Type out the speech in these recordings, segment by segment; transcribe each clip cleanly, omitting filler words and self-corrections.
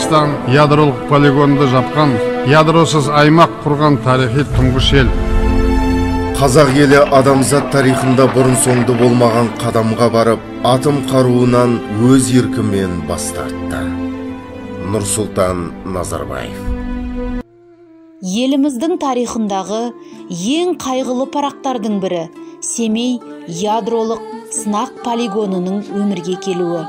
Қазақстан ядролық полигонды жапқан, ядросыз аймақ құрған тарихи тұңғыш ел. Қазақ елі адамзат тарихында бұрын-соңды болмаған қадамға барып, атом қаруынан өз еркімен бас тартты. Нұрсұлтан Назарбаев. Еліміздің тарихындағы ең қайғылы парақтардың бірі Семей ядролық сынақ полигонының өмірге келуі.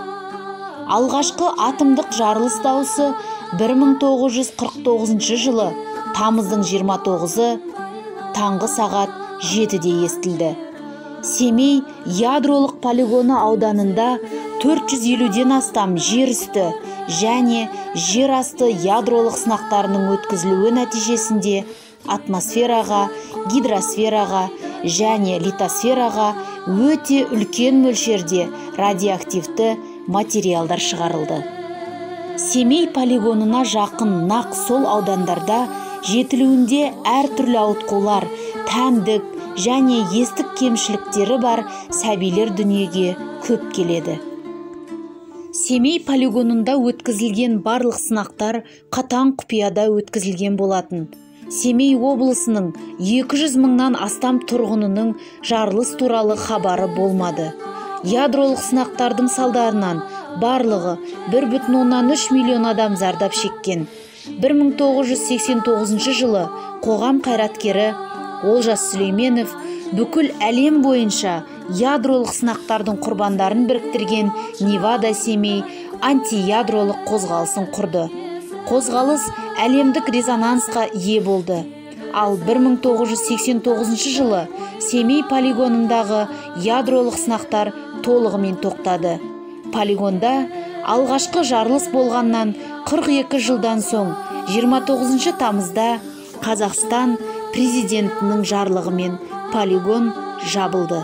Алғашқы атомдық жарылыс дауысы 1949 жылы тамыздың 29-ы таңғы сағат 7-де естілді. Семей ядролық полигоны ауданында 450-ден астам жер үсті және жер асты ядролық сынақтарының өткізілуі нәтижесінде атмосфераға, гидросфераға және литосфераға өте үлкен мөлшерде радиоактивті материалдар шығарылды. Семей полигонына жақын нақ сол аудандарда жетілуінде әртүрлі ауытқулар, тәндік және естік кемшіліктері бар сәбилер дүниеге көп келеді. Семей полигонында өткізілген барлық сынақтар қатаң құпияда өткізілген болатын. Семей облысының 200 мыңнан астам тұрғынының жарылыс туралы хабары болмады. Ядролық сынақтардың салдарынан барлығы 1,3 миллион адам зардап шеккен. 1989 жылы қоғам қайраткері Олжас Сүлейменов бүкіл әлем бойынша ядролық сынақтардың құрбандарын біріктірген Невада Семей антиядролық қозғалысын құрды. Қозғалыс әлемдік резонансқа ие болды. Ал 1989 жылы Семей полигонындағы ядролық сынақтар толығымен тоқтады. Полигонда алғашқы жарылыс болғаннан 42 жылдан соң 29 тамызда Қазақстан президентінің жарлығымен полигон жабылды.